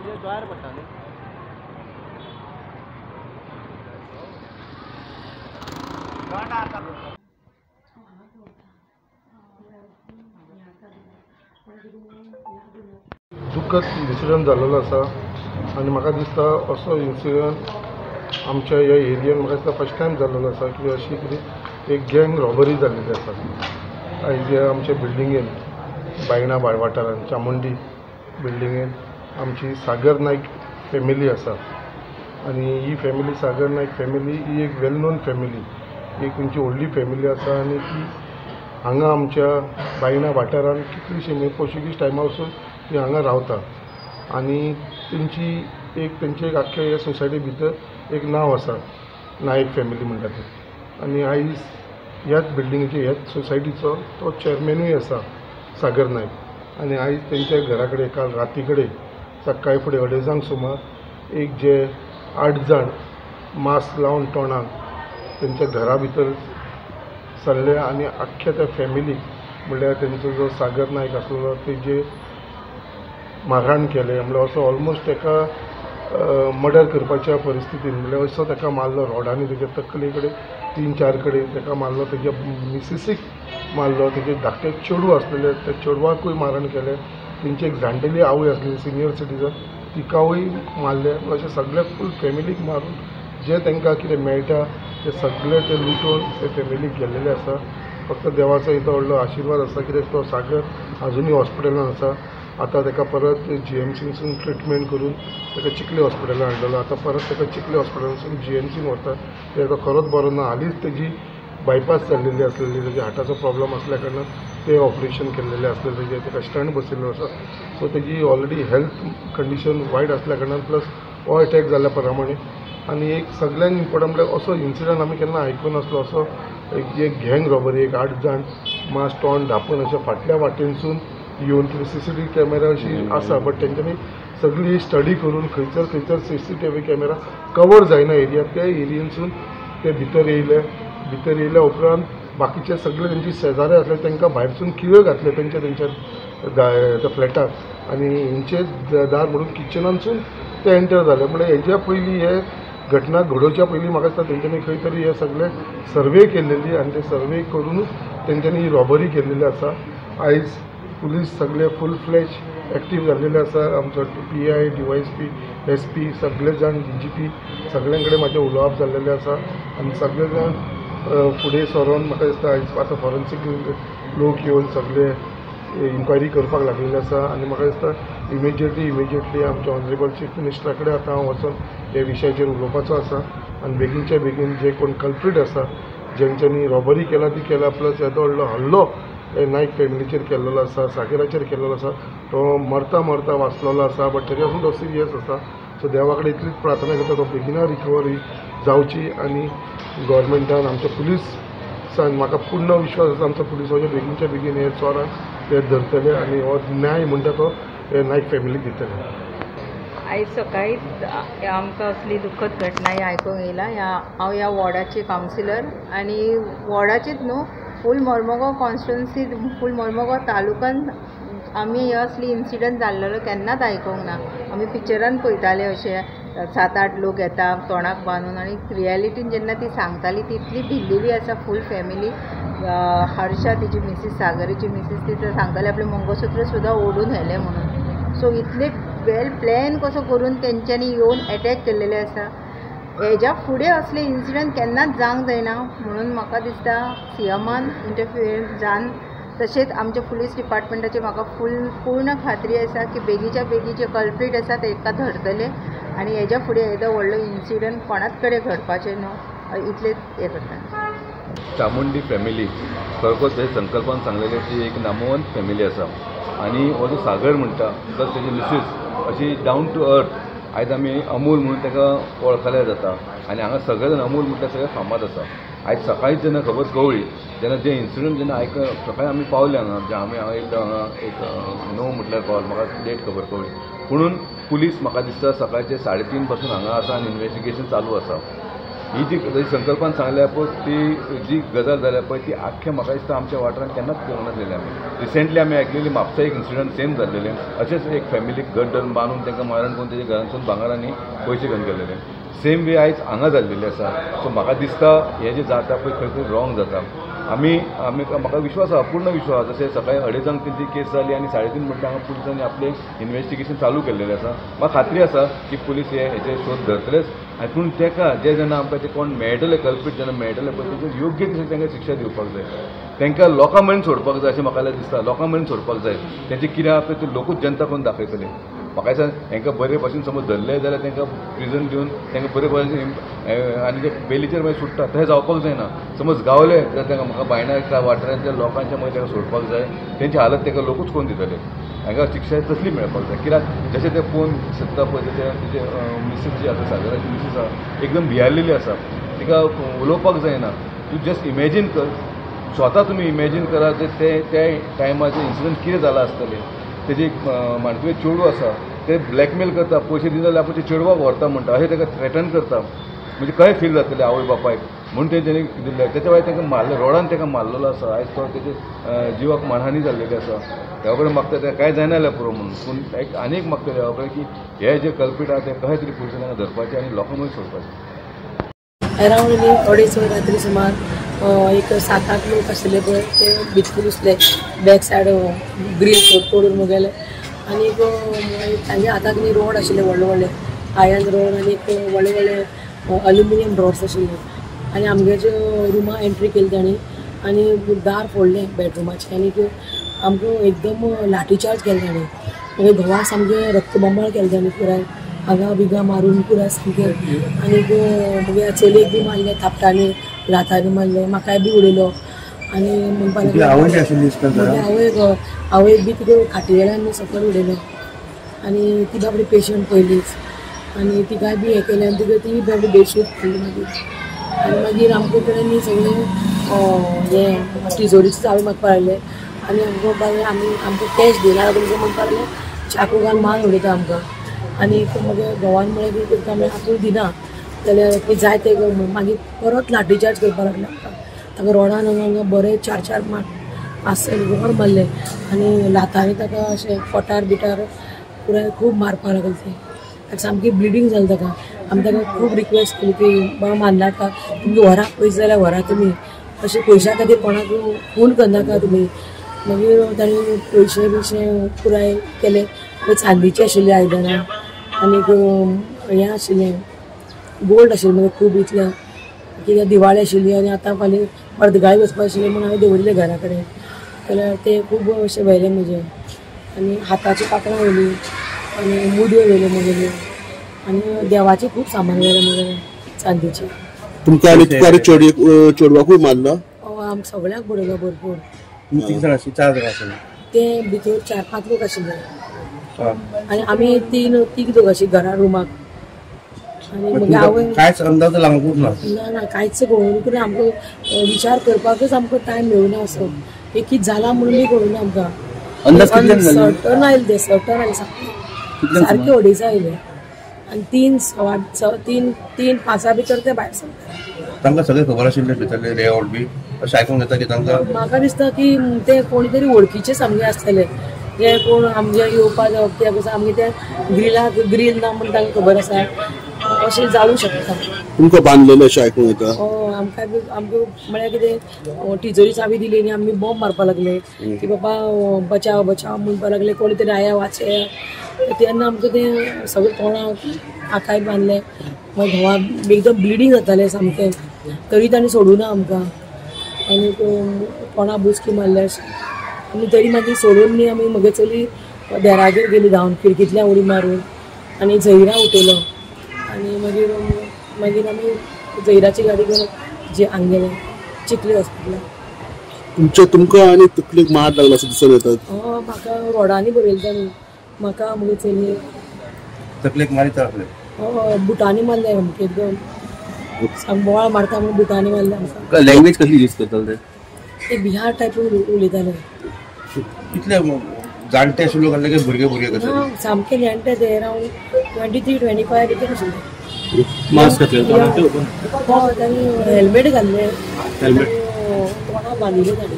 दोळ्यार पडटा न्ही. दुःखद इन्सिडंट जाल्लो आसा आनी म्हाका दिसता असो इन्सिडंट आमच्या ह्या एरियेन म्हाका दिसता फर्स्ट टायम जाल्लो आसा की अशी कितें एक गँग रॉबरी जाल्लेली आसा. आयज ह्या आमच्या बिल्डिंगेन बायणा वाठारान चामुंडी बिल्डिंगेन आमची सागर नायक फॅमिली आसा आनी ही फॅमिली सागर नायक फॅमिली ही एक वेल नोन फॅमिली, एक तेंची व्हडली फॅमिली आसा आनी ती हांगा आमच्या बायणा वाठारान कितलीशी पोर्चुगीज टायमा वचून ती हांगा रावता आनी तेंची एक तेंचे एक आख्खे ह्या सोसायटी भितर एक नांव आसा, नायक फॅमिली म्हणटा तें. आनी आयज ह्याच बिल्डिंगेचे ह्याच सोसायटीचो तो चॅरमॅनूय आसा सागर नायक. आनी आयज तेंच्या घरा कडेन काल राती कडेन सकाळी फुडें अडेजांक सुमार एक जे 8 जाण मास्क लावन तोंडाक तेंच्या घरा भितर सरले आनी आख्ख्या त्या फॅमिलीक म्हणल्यार तेंचो जो सागर नायक आसलेलो तेजे मारहाण केलें, म्हणल्यार असो ऑलमोस्ट तेका मर्डर करपाच्या परिस्थितीन, म्हणल्यार असो तेका मारलो रोडांनी, तेज्या तकले कडेन 3-4 कडेन तेका मारलो, तेज्या मिसिसीक मारलो, तेजे धाकटे चेडूं आसलेले त्या चेडवाकूय मारण केलें, तेंची एक जाणटेली आवय आसली सिनियर सिटीजन तिकावूय मारलें. अशें सगळे फूल फॅमिलीक मारून जे तांकां कितें मेळटा ते सगळे ते लुटून ते फॅमिलीक गेल्लेले आसा. फक्त देवाचो इतलो व्हडलो आशिर्वाद आसा कित्याक तो सागर आजुनूय हॉस्पिटलान आसा. आतां ताका परत जीएमसीनसून ट्रिटमेंट करून ताका चिखली हॉस्पिटलान हाडलेलो, आतां परत ताका चिखली हॉस्पिटलानसून जीएमसीन व्हरता. ताका खरोच बरो ना, हालींच तेजी बायपास जाल्लेली आसलेली, तेजे हार्टाचो प्रॉब्लम आसल्या कारणान ते ऑपरेशन केल्लेलें आसलें, तेजें ताका स्टंट बसयल्लो आसा. सो तेजी ऑलरेडी हेल्थ कंडिशन वायट आसल्या कारणान प्लस हो एटॅक जाल्ल्या प्रमाणे आनी एक सगळ्यांत इम्पोर्टंट म्हणल्यार असो इन्सिडंट आमी केन्ना आयकूंक नासलो. असो एक गँग रॉबरी, एक 8 जाण मास्क तोंड धांपून अशें फाटल्या वाटेनसून येवन कितें सीसीटीव्ही कॅमेरा अशी आसा बट तेंच्यांनी सगळी स्टडी करून खंयसर खंयसर सीसीटीव्ही कॅमेरा कवर जायना एरिया, त्या एरियेनसून ते भितर येयले. भितर येयल्या उपरांत बाकीचे सगळे तेंची शेजारी आसले तांकां भायरसून किळ्यो घातले तेंच्या तेंच्या फ्लॅटाक आनी हेंचे दार म्हणून किचनानसून ते एंटर जाले. म्हणल्यार हेज्या पयलीं हे घटना घडोवच्या पयलीं म्हाका दिसता तेंच्यांनी खंय तरी हे सगळे सर्वे केल्लेली आनी ते सर्वे करुनूच तेंच्यांनी ही रॉबरी केल्लेली आसा. आयज पुलीस सगळे फूल फ्लॅश एक्टीव जाल्लेले आसा. आमचो PI, DYSP, SP सगळे जाण, DGP सगळ्यां कडेन म्हाजें उलोवप जाल्लेलें आसा आनी सगळे जाण फुडें सरोन म्हाका दिसता आयज आतां फॉरेन्सीक लोक येवन सगळे इन्क्वायरी करपाक लागलेले आसा. आनी म्हाका दिसता इमिजिएटली आमच्या ऑनरेबल चीफ मिनिस्टरा कडेन आतां हांव वचोन ह्या विशयाचेर उलोवपाचो आसा आनी बेगीनच्या बेगीन जे कोण कल्प्रीट आसा जेंच्यांनी रॉबरी केला ती केला, प्लस येदो व्हडलो हल्लो नायक फॅमिलीचेर केल्लो आसा, सागराचेर केल्लो आसा, तो मरता मरता वाचलेलो आसा बट तरी आसून तो सिरियस आसा. सो देवा कडेन इतलीच प्रार्थना करता तो बेगिना रिकवरी जावची आनी गव्हर्मेंटान आमच्या पुलिसान म्हाका पूर्ण विश्वास आसा आमच्या पुलिसांचे बेगीनच्या बेगीन हे चोरांक ते धरतले आनी हो न्याय म्हणटा तो हे नायक फॅमिलीक दितले. आयज सकाळीच आमकां असली दुःखद घटना ही आयकूंक येयला. ह्या हांव ह्या वॉर्डाची कावन्सिलर आनी वॉर्डाचीच न्हू फूल मर्मगांव कॉन्स्टिट्युन्सी, फूल मर्मगांव तालुकान आमी हे असली इन्सिडंट जाल्लेलो केन्नाच आयकूंक ना. आमी पिक्चरान पळयताले अशे 7-8 लोक येता तोंडाक बांदून आनी रियलिटीन जेन्ना ती सांगताली तितली भिल्लेली आसा फूल फॅमिली. हर्षा तिची मिसीस, सागरीची मिसीस, ती सांगताली आपलें मंगळसूत्र सुद्दां ओडून व्हेलें म्हणून. सो इतले वेल प्लॅन कसो करून तेंच्यांनी येवन एटॅक केल्लेले आसा. हेज्या फुडें असले इन्सिडंट केन्नाच जावंक जायना म्हणून म्हाका दिसता सीएमान इंटरफियरन्स जावन तशेंच आमच्या पुलीस डिपार्टमेंटाची म्हाका फूल पूर्ण खात्री आसा की बेगीच्या बेगी जे कल्प्रीट आसा तेका धरतले आनी हेज्या फुडें येदो व्हडलो इन्सिडंट कोणाच कडेन घडपाचें न्हू इतलेंच हें करता. चामुंडी फॅमिली खरोखर हे संकल्पान सांगलेले ती एक नामवंत फॅमिली आसा आनी हो जो सागर म्हणटा प्लस तेजी मिसीस अशी डावन टू अर्थ. आयज आमी अमूल म्हणून ताका वळखल्यार जाता आनी हांगा सगळे जाण अमूल म्हटल्यार सगळे फामाद आसा. आयज सकाळीच जेन्ना खबर कळ्ळी तेन्ना जे इन्सिडंट जेन्ना आयक सकाळी आमी पावले हांगा, जे आमी हांगा येयल्लो हांगा एक 9 म्हटल्यार पावलो, म्हाका लेट खबर कळ्ळी. पुणून पुलीस म्हाका दिसता सकाळचे 3:30 पासून हांगा आसा आनी इन्वेस्टिगेशन चालू आसा. ही जी संकल्पान सांगल्या पळय ती जी गजाल जाल्या पळय ती आख्खे म्हाका दिसता आमच्या वाठारांत केन्नाच करूंक नासलेली. आमी रिसेंटली आमी आयकलेली म्हापसा एक इन्सिडंट सेम जाल्लेलें. अशेंच एक फॅमिलीक घट धरून बांदून तांकां मारण करून तेजे घरांतसून भांगर आनी पयशे घेवन गेल्लेले. सेम वे आयज हांगा जाल्लेली आसा. सो म्हाका दिसता हें जें जाता पळय खंय तरी रॉंग जाता. आमी आमी म्हाका विश्वास आसा, पूर्ण विश्वास आसा. जशें सकाळी 2:30 तेंची केस जाली आनी 3:30 म्हणटा हांगा पुलिसांनी आपलें इन्वेस्टिगेशन चालू केल्लेलें आसा. म्हाका खात्री आसा की पुलीस हे हेचे शोध धरतलेच आनी पूण तेका जे जेन्ना आमकां जे कोण मेळटले कल्पीट जेन्ना मेळटले पळय तेंचे योग्य तशें तांकां शिक्षा दिवपाक जाय. तांकां लोकां मेरेन सोडपाक जाय अशें म्हाका दिसता. लोकां मेरेन सोडपाक जाय. तेंचें कितें आसा पळय तें लोकूच जनता करून दाखयतले. म्हाका दिसता तांकां बरे भाशेन समज धरले जाल्यार तांकां प्रिजन दिवन तांकां बरे भाशेन आनी ते बेलीचेर मागीर सुट्टा तशें जावपाक जायना. समज गावले जाल्यार तांकां म्हाका बायणा वाठारांतल्या लोकांच्या मागीर तांकां सोडपाक जाय. तेंची हालत तांकां लोकूच करून दितले. हांकां शिक्षा तसली मेळपाक जाय. कित्याक जशें ते पळोवन सत्ता पळय जशें तेजे मिसीस जी आसा सागराची मिसीस आसा एकदम भियारलेली आसा. तिका उलोवपाक जायना. तूं जस्ट इमेजीन कर, स्वता तुमी इमेजीन करा जे ते त्या टायमाचें इन्सिडंट कितें जालां आसतलें. तेजी एक माणकुलें चेडूं आसा ते ब्लॅकमेल करता, पयशे दिना जाल्यार आपूण ते चेडवाक व्हरता म्हणटा, अशें ताका थ्रेटन करता. म्हणजे कशें फील जातलें आवय बापायक म्हूण तेंच्यांनी दिल्लें. तेच्या भायर तांकां मारलें, रोडान ताका मारलेलो आसा. आयज तो तेजे जिवाक मानहानी जाल्लेली आसा. देवा कडेन मागता तें कांय जायना जाल्यार पुरो म्हणून. पूण एक आनी एक मागता देवा कडेन की हे जे कल्पीट आसा ते कशें तरी पुलिसांनी तांकां धरपाचें आनी लोकां मदीं सोडपाचें. अरावंड न्ही 2:30 रात्री सुमार एक 7-8 लोक आशिल्ले पळय ते भितर घुसले. बॅक सायड ग्रील तोडून गेले आनी तांच्या हाताक न्ही रोड आशिल्ले व्हडले व्हडले आयर्न रोड आनी एक व्हडले व्हडले अल्युमिनियम रॉड्स आशिल्ले. आनी आमगेचे रुमा एंट्री केली तांणी आनी दार फोडलें बेडरुमाचें आनी आमकां एकदम लाठीचार्ज केले तांणी. मागीर घोवा सामकें रक्तबंबाळ केलें तांणी पुराय हांगा बिगा मारून पुराय सामकें. आनीक मागीर चलयेक बी मारलें थापटांनी, लातांनी मारलें, म्हाकाय बी उडयलो. आनी म्हणपाक लागलो आवयक आवयक बी तिका खाटी वेल्यान सकयल उडयलो. आनी ती बाबडी पेशंट पयलींच आनी तिकाय बी हें केलें आनी तिका ती बाबडी बेशूद पडली मागीर. आनी मागीर आमकां कडेन सगळें हें तिजोरीची चावी मागपाक लागले आनी आमकां म्हणपाक लागले आमी आमकां कॅश दिना तुमकां म्हणपाक लागले चाकू घालून मार उडयता आमकां. आनी मागीर घोवान म्हळें कितें करता म्हळ्यार आपूण दिना जाल्यार कितें जाय तें कर म्हणून. मागीर परत लाठीचार्ज करपाक लागले आमकां. ताका रोडान हांगा बरे 4-4 5 रोड मारले आनी लातांनी ताका अशें पोटार बिटार पुराय खूब मारपाक लागले. ते ताका सामकी ब्लिडींग जालें ताका. आमी ताका खूब रिक्वेस्ट केली की बाबा मारनाका, तुमकां व्हरा पयशे जाल्यार व्हरा तुमी, अशें पयशां खातीर कोणाक खून करनाका तुमी. मागीर तांणी पयशे बियशे पुराय केले. चांदीचे आशिल्ले आयदनां आनीक हें आशिल्लें गोल्ड आशिल्लें मागीर खूब इतलें कित्याक दिवाळी आशिल्ली आनी आतां फाल्यां अर्दगाळी वचपा आशिल्लें म्हणून हांवें दवरिल्लें घरा कडेन. जाल्यार तें खूब अशें व्हेलें म्हजें. आनी हाताचीं कांकणां व्हेलीं आनी मुदयो व्हेल्यो म्हगेल्यो आनी देवाचें खूब सामान व्हेलें म्हगेलें चांदीचें. तुमकां आनी चेडवाकूय मारलो? हय, आमकां सगळ्यांक बडयलो भरपूर. कितले जाण आशिल्ले? 4 जाण आशिल्ले ते भितर, 4-5 लोक आशिल्ले आनी आमी तीग दोग आशिल्ले घरा रुमाक. आनी मागीर आवय कांयच अंदाज लागूंक ना? ना ना, कांयच कळूंक ना आमकां. विचार करपाकच आमकां टायम मेळुना असो. एक कितें जालां म्हणून बी कळुना आमकां. सर्टन आयलें तें, सर्टन आयलें सारकें, सारकें 2:30 आयलें आनी 3-3:15 3-5 भितर ते भायर सरले. तांकां सगळें खबर आशिल्लें भितरलें लेआवट बी अशें आयकूंक येता की तांकां? म्हाका दिसता की ते कोणी तरी वळखीचे सामके आसतले, जे कोण आमगे येवपा जावप कित्याक आमगे ते ग्रिलाक ग्रील ना म्हूण तांकां खबर आसा, अशें जावूं शकता. तुमकां बांदलेलें अशें आयकूंक येता? हय, आमकां आमकां म्हळ्यार कितें टिचरी चावी दिली आनी आमी बॉम्ब मारपाक लागले की बाबा बचाव बचाव म्हणपाक लागले, कोणी तरी आया वाचया. तेन्ना आमकां तें सगळें तोंडाक आकाय बांदलें. मागीर घोवाक एकदम ब्लिडींग जातालें सामकें, तरी तांणी सोडूना आमकां. आनी तोंडा बुचकी मारले अशें. आनी तरी मागीर सोडून न्ही आमी म्हगे चली देरागेर गेली धांवन खिडकींतल्यान उडी मारून आनी झैरा उठयलो. आनी मागीर मागीर आमी झैराची गाडी घेवन जे हांगा गेले चिखली हॉस्पिटलाक. तुमच्या तुमकां आनी तकलेक मार लागला असो दिसून येता? हय, म्हाका रोडांनी बरयलें तांणी, म्हाका म्हगे चलयेक तकलेक मारीत आसले? हय, बुटांनी मारलें सामकें एकदम सांबोळ मारता म्हणून बुटांनी मारलें आमकां. लँग्वेज कसली यूज करताले ते? बिहार टायप उलयताले. कितले जाणटे आशिल्ले लोक आसले काय भुरगे भुरगे कशे? सामके जाणटे ते, अरावंड 23-25 भितर आशिल्ले. मास्क घातले? हय, तांणी हेल्मेट घाल्लें. हेल्मेट. तोंडा बांदिल्लें तांणी.